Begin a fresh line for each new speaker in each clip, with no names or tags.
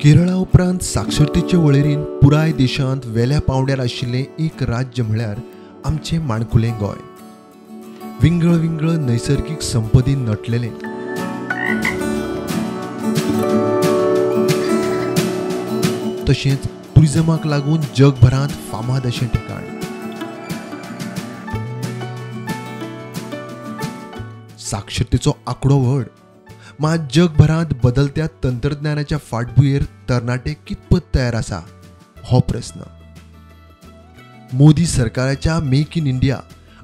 केरळा उपरांत साक्षरतेचे वळेरीन पुराय देशांत वेल्या पावंड्यार आशिल्लें एक राज्य म्हळ्यार आमचें माणकुलें गोंय. विंगड विंगड नैसर्गीक संपदीन नटलेलें. तशेंच टुरिजमाक लागून जगभरांत फामाद अशें ठिकाण. साक्षरतेचो आंकडो व्हड, मात जगभरांत बदलत्या तंत्रज्ञानाच्या फाटभुंयेर तरणाटे कितपत तयार आसा हो प्रस्न. मोदी सरकाराच्या मेक इन इंडिया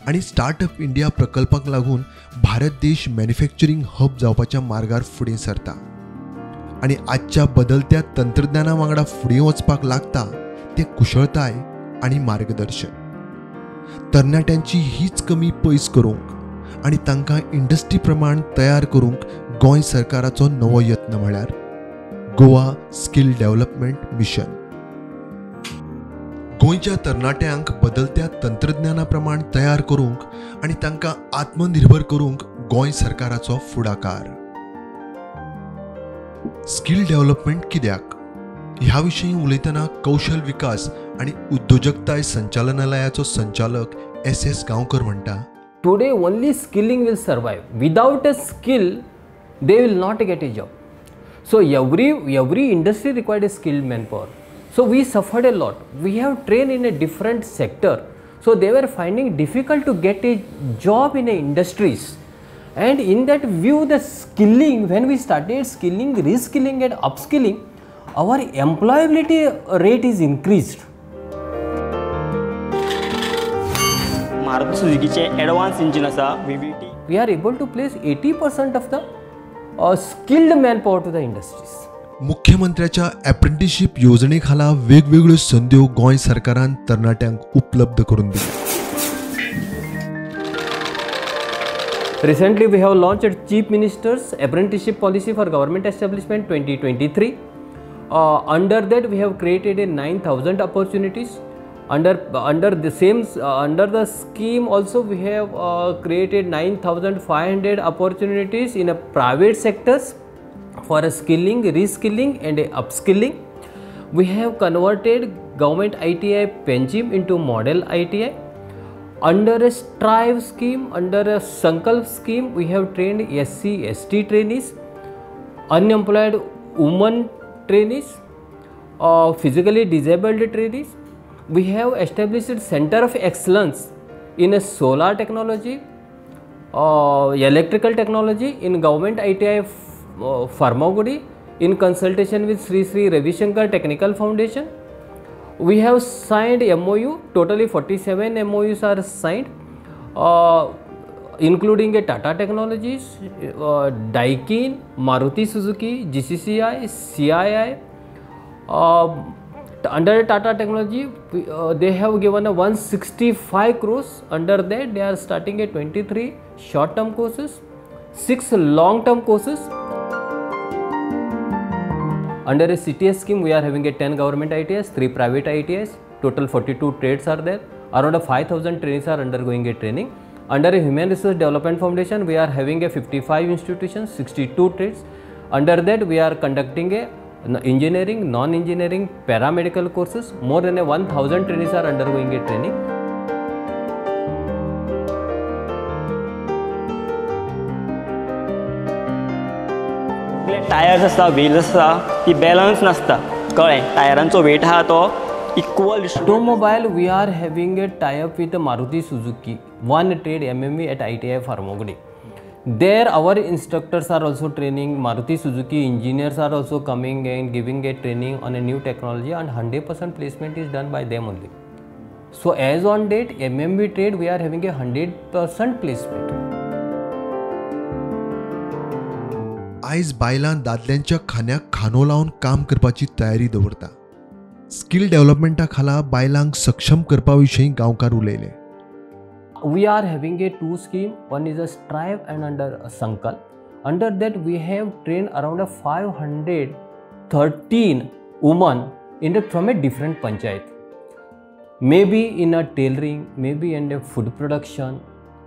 आनी स्टार्टअप इंडिया प्रकल्पांक लागून भारत देश मॅन्युफॅक्चरींग हब जावपाच्या मार्गार फुडें सरता आनी आजच्या बदलत्या तंत्रज्ञाना वांगडा फुडें वचपाक लागता तें कुशळताय आनी मार्गदर्शन. तरणाट्यांची हीच कमी पयस करूंक आनी तांकां इंडस्ट्री प्रमाण तयार करूंक गोंय सरकाराचो नवो यत्न म्हळ्यार गोवा स्किल डेव्हलपमेंट मिशन. गोंयच्या तरणाट्यांक बदलत्या तंत्रज्ञाना प्रमाण तयार करूंक आनी तांकां आत्मनिर्भर करूंक गोंय सरकाराचो फुडाकार. स्किल डेव्हलपमेंट कित्याक ह्या विशीं उलयतना कौशल विकास आनी उद्योजकताय संचालनालयाचो संचालक एस एस गांवकर म्हणटा,
Today only skilling will survive. Without a skill, they will not get a job. So every industry required a skilled manpower. So we suffered a lot. We have trained in a different sector. So they were finding difficult to get a job in a industries. And in that view, the skilling, when we started skilling, reskilling and upskilling, our employability rate is increased.
Maruti सुझुकीचे advance engine आसा VVT.
We are able to place 80% of the skilled manpower to the industries.
मुख्यमंत्र्याच्या apprenticeship योजने खाला वेगवेगळ्यो संद्यो गोंय सरकारान तरणाट्यांक उपलब्ध करून दिल्या.
Recently we have launched Chief Minister's Apprenticeship Policy for Government Establishment 2023. Under that we have created a 9,000 opportunities. Under the scheme also we have created 9,500 opportunities in a private sectors for a skilling, reskilling and a upskilling. We have converted government ITI Panjim into model ITI. Under a Strive scheme, under a Sankalp scheme, we have trained SC, ST trainees, unemployed women trainees, physically disabled trainees. We have established center of excellence in a solar technology, electrical technology in government ITI Farmagudi in consultation with Sri Sri Ravi Shankar Technical Foundation. We have signed MOU, totally 47 MOUs are signed, including a Tata Technologies, Daikin, Maruti Suzuki, GCCI, CII. Under Tata Technology, they have given a 165 crores. Under that, they are starting a 23 short-term courses, 6 long-term courses. Under a CTS scheme, we are having a 10 government ITIs, 3 private ITIs, total 42 trades are there. Around 5,000 trainees are undergoing a training. Under a Human Resource Development Foundation, we are having a 55 institutions, 62 trades. Under that, we are conducting a engineering, non-engineering, paramedical courses. More than 1,000 trainees are undergoing a training.
Tyres आसता, wheels आसता, ती balance नासता, कळ्ळें? टायरांचो weight आहा तो equal.
Automobile, we are having a tie-up with Maruti Suzuki, one trade MMV at ITI Farmagudi. There our instructors are also training, Maruti Suzuki engineers are also coming and giving a training on a new technology, and 100% placement is done by them only. So as on date, MMV trade we are having a 100% placement.
आयज बायलां दादल्यांच्या खांद्याक खांदो लावन काम करपाची तयारी दवरता. स्किल डेव्हलपमेंटा खाला बायलांक सक्षम करपा विशीं गांवकार उलयले.
We are having a two scheme. One is a Strive and under a Sankalp. Under that we have trained around a 513 women in the, from a different panchayat. Maybe in a tailoring, maybe in a food production,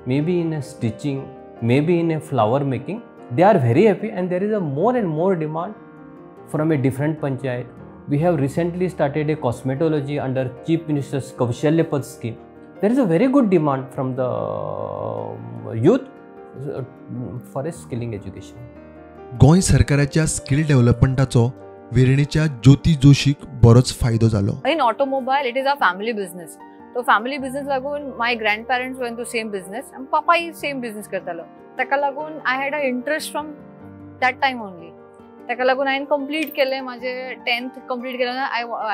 maybe in a stitching, maybe in a flower making. They are very happy and there is a more and more demand from a different panchayat. We have recently started a cosmetology under Chief Minister's Kaushalya Path scheme. There is a very good demand from the youth for a skilling education.
Goa सरकाराच्या skill डेव्हलपमेंटाचो वेर्णेच्या Jyoti जोशीक बरोच फायदो जालो.
In automobile it is a family business. तो family business लागून my grandparents were into same business आनी पापाय same business करतालो. ताका लागून I had a interest from that time only. ताका लागून हांवें कंप्लीट केलें म्हाजें 10th complete केलें.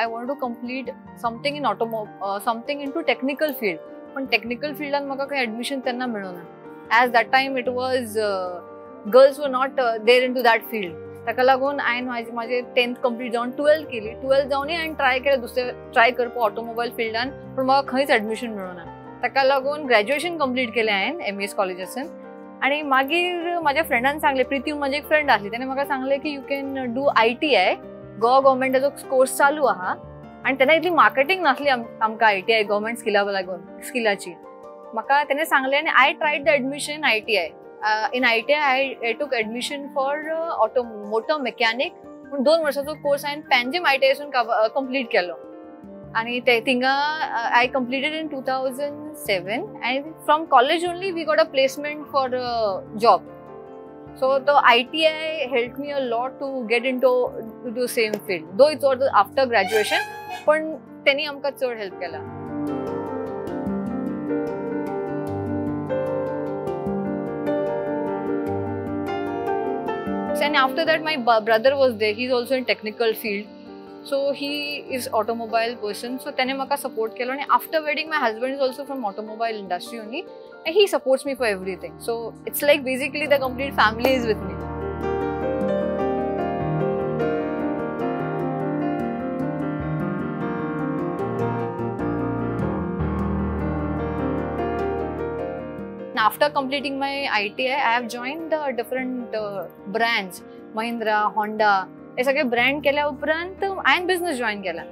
I want to complete something in something into technical field. पण टेक्निकल फिल्डान म्हाका खंय एडमिशन तेन्ना मेळूना. As that time it was girls were not there into that field. ताका लागून हांवें म्हाजें 10th complete जावन 12th केली. 12th जावनूय हांवें ट्राय केलें दुसरें ट्राय करपाक ऑटोमोबायल फिल्डान, पूण म्हाका खंयच एडमिशन मेळूना. ताका लागून ग्रॅज्युएशन कंप्लीट केलें हांवें MES कॉलेजासून. आनी मागीर म्हाज्या फ्रेंडान सांगलें, प्रिती म्हजी एक फ्रेंड आसली, तेणें म्हाका सांगलें की you can do ITI. Goa गव्हर्मेंटाचो कोर्स चालू आहा आनी तेन्ना इतली मार्केटींग नासली आमकां ITI government स्किला लागून स्किलाची. म्हाका तेणें सांगलें आनी I tried the admission ITI. In ITI I took admission for auto motor mechanic. पूण 2 वर्सांचो कोर्स हांवें पणजीम ITI complete केलो आनी ते थिंगा I completed in 2007 and from college only we got a placement for job. So the ITI help me a lot to get into the same field, though it's was after graduation, पण तेणी आमकां चड help केला. And after that my brother was there, he is also in technical field, so he is automobile person. So तेणे म्हाका support केलो. आनी after wedding my husband is also from automobile industry only and he supports me for everything. So it's like basically the complete family is with me. After completing my ITI, I have joined the different brands, Mahindra, Honda. हे सगळे brand केल्या उपरांत हांवें business join केला.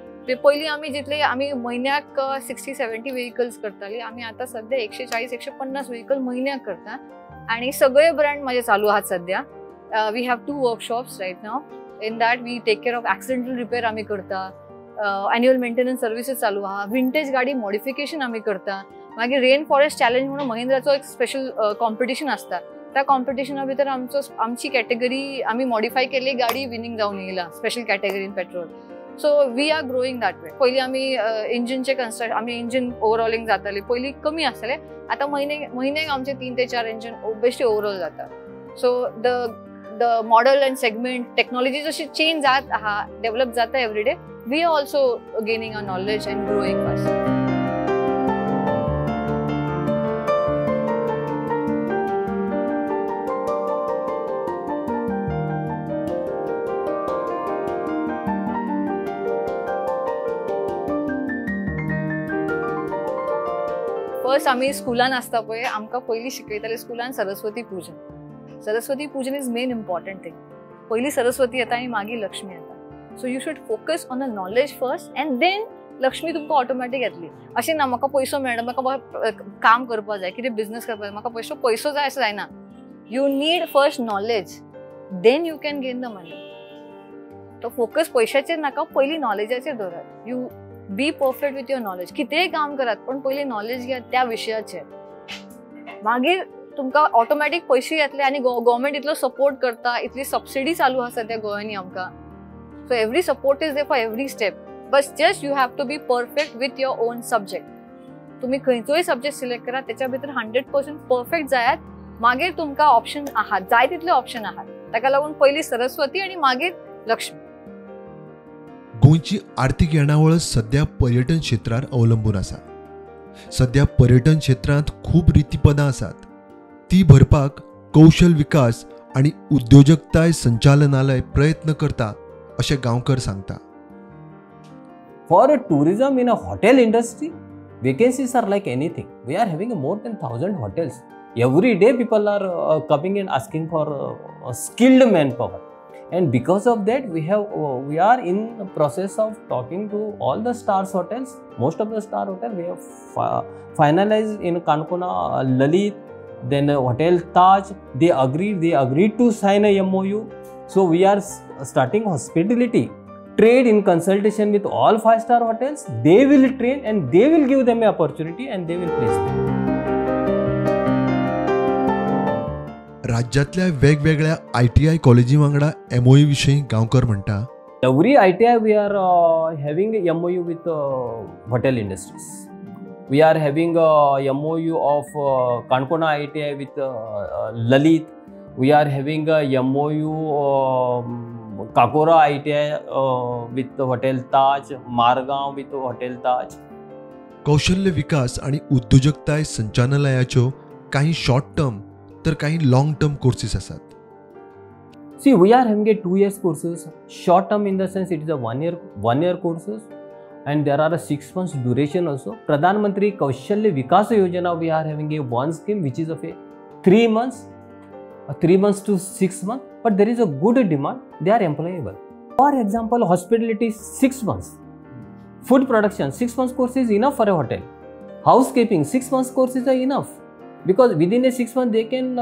पयलीं आमी जितले आमी म्हयन्याक 60-70 व्हेकल्स करताली, आमी आतां सद्या 140-150 व्हेकल म्हयन्याक करता आनी सगळे ब्रँड म्हाजे चालू आहात सद्या. We have 2 workshops right now. In that we take care of accidental repair आमी करता, एन्युअल मेंटेनन्स सर्विसीस चालू आहा, विंटेज गाडी मॉडिफिकेशन आमी करता. मागीर रेन फॉरेस्ट चॅलेंज म्हणून महिंद्राचो एक स्पेशल कॉम्पिटिशन आसता, त्या कॉम्पिटिशना भितर आमची कॅटेगरी आमी मॉडिफाय केल्ली गाडी विनींग जावन येयला स्पेशल कॅटेगरीन petrol. So we are growing that way. पयलीं आमी इंजिनचे कन्स्ट्रक्शन, आमी इंजिन ओवरऑलिंग जाताली, पयलीं कमी आसतालें, आतां म्हयन्याक आमचे 3 ते 4 इंजिन बेश्टे ओवरऑल जाता. So the model and segment technology जशी चेंज जात आहा, डेव्हलप जाता every day, we are also gaining our knowledge and growing fast. First आमी स्कुलान आसता पळय, आमकां पयलीं शिकयताले स्कुलान Saraswati Pujan. Saraswati Pujan is main important thing. पयलीं सरस्वती येता आनी मागीर लक्ष्मी येता. So you should focus on the knowledge first and then Lakshmi तुमकां ऑटोमॅटीक येतली. अशें ना म्हाका पयसो मेळना, म्हाका काम करपाक जाय, कितें बिझनेस करपाक जाय, म्हाका पयसो जाय अशें जायना. You need first knowledge, then you can gain the money. तो फोकस पयशाचेर नाका, पयलीं नॉलेजाचेर दवरात. You be perfect with your knowledge. कितेंय काम करात पण पयलीं नॉलेज घेयात त्या विशयाचेर, मागीर तुमकां ऑटोमॅटीक पयशे येतले. आनी गव्हर्मेंट इतलो सपोर्ट करता, इतली सबसिडी चालू आसा त्या गोंयांनी आमकां. So every support is there for every step, but just you have to be perfect with your own subject. तुमी खंयचोय सब्जेक्ट सिलेक्ट करात, तेच्या भितर 100% परफेक्ट जायात, मागीर तुमकां ऑप्शन आहात, जाय तितले ऑप्शन आहात. ताका लागून पयलीं सरस्वती आनी मागीर लक्ष्मी.
गोंयची आर्थीक येणावळ सध्या पर्यटन क्षेत्रार अवलंबून आसा. सध्या पर्यटन क्षेत्रांत खूब रिती पदां आसात, ती भरपाक कौशल विकास आनी उद्योजकताय संचालनालय प्रयत्न करता अशें गांवकर सांगता.
For a tourism in a hotel industry, vacancies are like anything. We are having more than 1000 hotels. Every day people are coming and asking for skilled manpower. And because of that, we are in the process of talking to all the stars hotels. Most of the star hotel we have finalized in Canacona, Lalit, then Hotel Taj. They agreed to sign a MOU. So we are starting hospitality trade in consultation with all 5-star hotels. They will train and they will give them an opportunity and they will place them.
राज्यातल्या वेगवेगळ्या ITI कॉलेजी वांगडा MOU विशीं गांवकर म्हणटा,
every ITI we are having MOU with hotel industries. We are having MOU of Canacona ITI with Lalit. We are having a MOU Cacora ITI with Hotel Taj, Margao with Hotel Taj.
कौशल्य विकास आणि उद्योजकताय संचालनालयाच्यो काही short term तर काही long term courses आसात.
See, we are having a 2 years courses. Short term in the sense it is a 1 year courses, and there are a 6 months duration also. Pradhan Mantri Kaushalya Vikas Yojana, we are having a one scheme which is of a 3 months, 3 months to 6 months, but there is a good demand, they are employable. For example, hospitality 6 months, food production 6 months course is enough for a hotel, housekeeping 6 months course is enough, because within a 6 months they can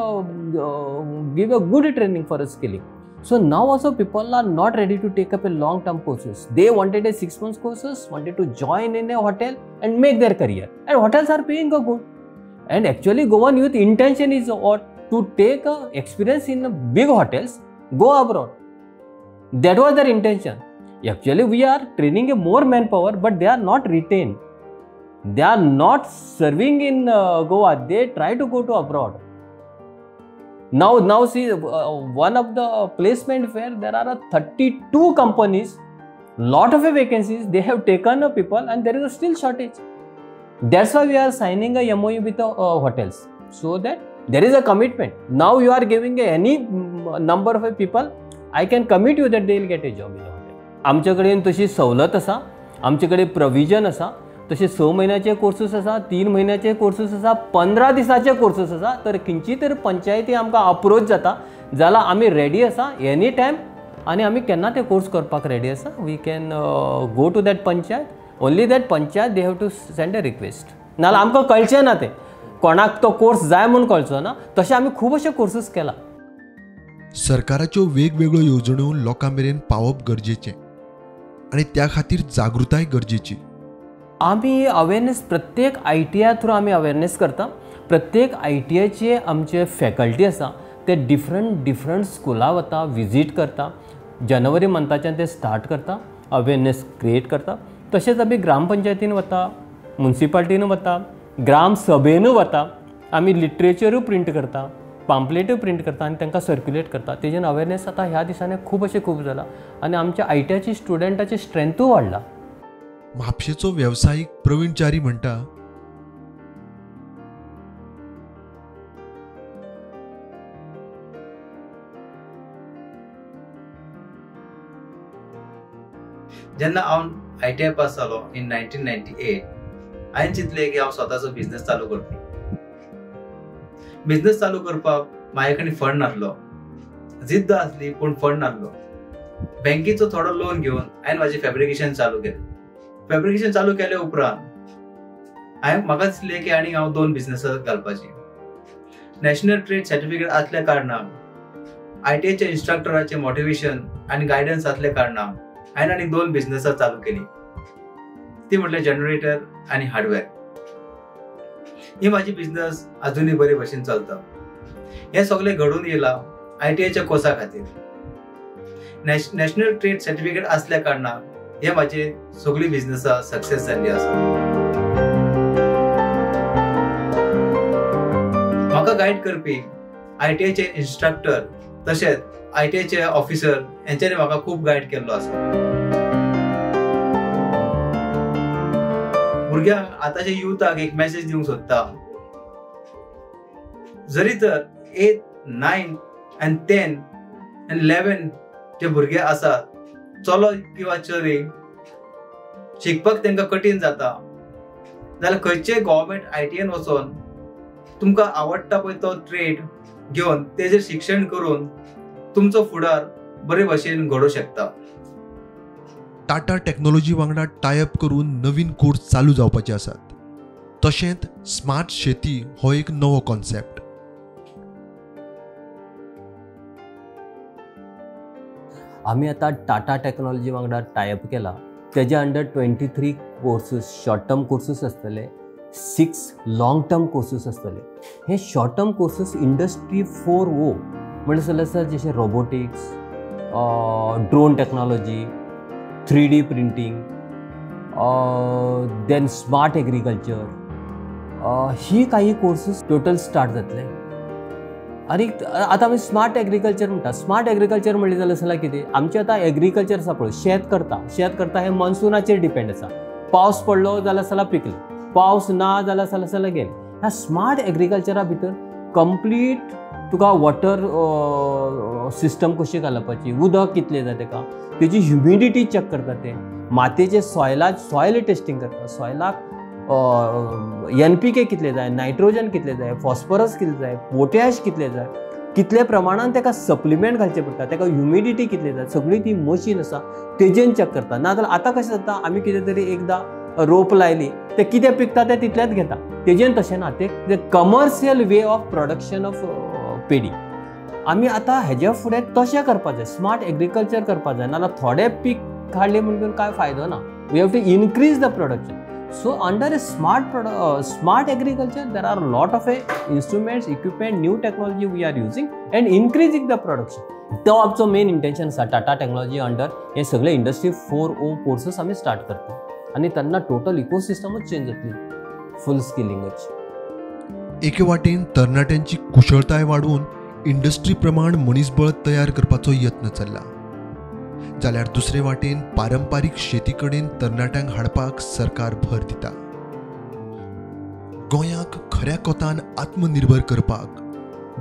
give a good training for a skilling. So now also people are not ready to take up a long term courses. They wanted a 6 months courses, wanted to join in a hotel and make their career, and hotels are paying a good. And actually Goan youth intention is what? To take a experience in big hotels, go abroad. That was their intention. Actually we are training a more manpower, but they are not retained. They are not serving in Goa. They try to go to abroad. Now see, one of the placement fair, there are 32 companies, lot of vacancies, they have taken people and there is a still shortage. That's why we are signing a MOU with the hotels, so that there is a commitment. Now you are giving any number of people, I can commit you that they will get a job in the hotel. आमचे कडेन तशी सवलत आसा, आमचे कडेन provision आसा. तशें 6 म्हयन्याचे कोर्सेस आसा, 3 म्हयन्याचे कोर्सेस आसा, 15 दिसाचे कोर्सेस आसा. तर खंयची तर पंचायती आमकां अप्रोच जाता जाल्यार आमी रेडी आसा एनी टायम, आनी आमी केन्ना ते कोर्स करपाक रेडी आसा. We can go to that panchayat, only that panchayat they have to send a request. नाजाल्यार आमकां कळचें ना तें, कोणाक तो कोर्स जाय म्हूण कळचो ना. तशें आमी खूब अशे कोर्सेस केला.
सरकाराच्यो वेगवेगळ्यो येवजण्यो लोकां मेरेन पावप गरजेचें आनी त्या खातीर जागृताय गरजेची.
आमी अवेरनेस प्रत्येक ITI through आमी अवेरनेस करता. प्रत्येक ITIचे आमचे फॅकल्टी आसा ते डिफरंट डिफरंट स्कुलां वता, विजीट करता. जनवरी मंथाच्यान ते स्टार्ट करता, अवेरनेस क्रिएट करता. तशेंच आमी ग्रामपंचायतीन वता, मुन्सिपाल्टीन वता, ग्राम सभेनूय वता. आमी लिटरेचरूय प्रिंट करता, पाम्पलेटूय प्रिंट करता आनी तांकां सर्क्युलेट करता. तेजेन अवेरनेस आतां ह्या दिसांनी खूब अशें खूब जाला आनी आमच्या ITIची स्टुडंटाचे स्ट्रेंथूय वाडला.
म्हापशेचो वेवसायीक प्रवीण च्यारी म्हणटा,
जेन्ना हांव ITI पास जालो इन 1998, हांवें चिंतलें की हांव स्वताचो बिजनेस चालू करतलो. बिजनेस चालू करपाक म्हाजे कडेन फंड नासलो, जिद्द आसली पूण फंड नासलो. बँकेचो थोडो लोन घेवन हांवें म्हाजें फॅब्रिकेशन चालू केलें. फॅब्रिकेशन चालू केले उपरांत हांवें म्हाका दिसलें की आनी हांव 2 बिजनेसां घालपाची. नॅशनल ट्रेड सर्टिफिकेट आसल्या कारणान, ITIच्या इन्स्ट्रक्टराचें मोटिवेशन आनी गायडन्स आसल्या कारणान हांवें आनी 2 बिजनेसां चालू केली. ती म्हटल्यार जनरेटर आनी हार्डवेअर. ही म्हाजी बिजनेस अजुनूय बरे भशेन चलता. हें सगळें घडून येयलां ITIच्या कोर्सा खातीर. नॅशनल ट्रेड सर्टिफिकेट आसल्या कारणान हे म्हाजे सगळी बिजनेसां सक्सेस जाल्ली आसा. म्हाका गायड करपी ITIचे इन्स्ट्रक्टर तशेंच ITIचे ऑफिसर हेंच्यांनी म्हाका खूब गायड केल्लो आसा. भुरग्यांक आतांच्या युथाक एक मॅसेज दिवंक सोदता, जरी तर 8, 9 आनी 10 आनी 11 जे भुरगे आसात, चलो किंवा चली, शिकपाक तांकां कठीण जाता जाल्यार खंयचेय गव्हर्मेंट ITI वचोन तुमकां आवडटा पळय तो ट्रेड घेवन तेजेर शिक्षण करून तुमचो फुडार बरे भशेन घडोवंक शकता.
टाटा टेक्नॉलॉजी वांगडा टायअप करून नवीन कोर्स चालू जावपाचे आसात. तशेंच स्मार्ट शेती हो एक नवो कॉन्सेप्ट.
आमी आतां टाटा टॅक्नॉलॉजी वांगडा टायप केला, तेज्या under 23 courses, short term courses आसतले, 6 लाँग टर्म कोर्सीस आसतले. हे शॉर्ट टर्म कोर्सीस इंडस्ट्री 4.0 म्हणल्यार आसा, जशें robotics, drone technology, 3D printing, then smart agriculture, ही काही कोर्सीस टोटल स्टार्ट जातले. आनी आतां आमी स्मार्ट एग्रीकल्चर म्हणटा. स्मार्ट एग्रीकल्चर म्हणलें जाल्यार जाल्यार कितें, आमचें आतां एग्रीकल्चर आसा पळय, शेत करता, शेत करता हें मॉन्सुनाचेर डिपेंड आसा. पावस पडलो जाल्यार जाल्यार पिकलें, पावस ना जाल्यार जाल्यार जाल्यार गेलें. ह्या स्मार्ट एग्रीकल्चरा भितर कंप्लीट तुका वॉटर सिस्टम कशी घालपाची, उदक कितलें जाय तेका, तेजी ह्युमिडिटी चॅक करता, ते मातयेचे सॉयला सॉयल टेस्टिंग करता, सॉयलाक एन पी के कितले जाय, नायट्रोजन कितले जाय, फॉस्फरस कितले जाय, पोटॅश कितले जाय, कितले प्रमाणान ताका सप्लिमेंट घालचें पडटा, ताका ह्युमिडिटी कितले जाय, सगळी ती मशीन आसा तेजेन चॅक करता. नाजाल्यार आतां कशें जाता, आमी कितें तरी एकदां रोप लायली, तें कितें पिकता तें तितलेंच घेता. तेजेन तशें ना, ते commercial way of production of paddy. आमी आतां हेज्या फुडें तशें करपाक जाय, स्मार्ट एग्रीकल्चर करपाक जाय. नाजाल्यार थोडे पीक काडलें म्हणून कांय फायदो ना. We have to increase the production. So under a smart agriculture, there are a lot of instruments, equipment, new technology we are using and increasing the production. तो आमचो मेन इंटेन्शन आसा. टाटा टेक्नॉलॉजी अंडर हे सगळे industry 4.0 courses आमी start करता आनी तेन्ना total इकोसिस्टमूच change जातली, फूल स्किलिंगाची.
एके वाटेन तरणाट्यांची कुशळताय वाडोवन इंडस्ट्री प्रमाण मनीसबळ तयार करपाचो यत्न चल्ला, जाल्यार दुसरे वाटेन पारंपारीक शेती कडेन तरणाट्यांक हाडपाक सरकार भर दिता. गोंयाक खऱ्या कोतान आत्मनिर्भर करपाक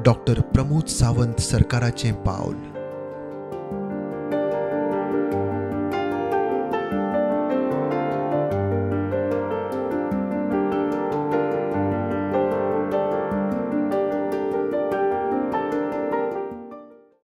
डॉक्टर प्रमोद सावंत सरकाराचें पावल.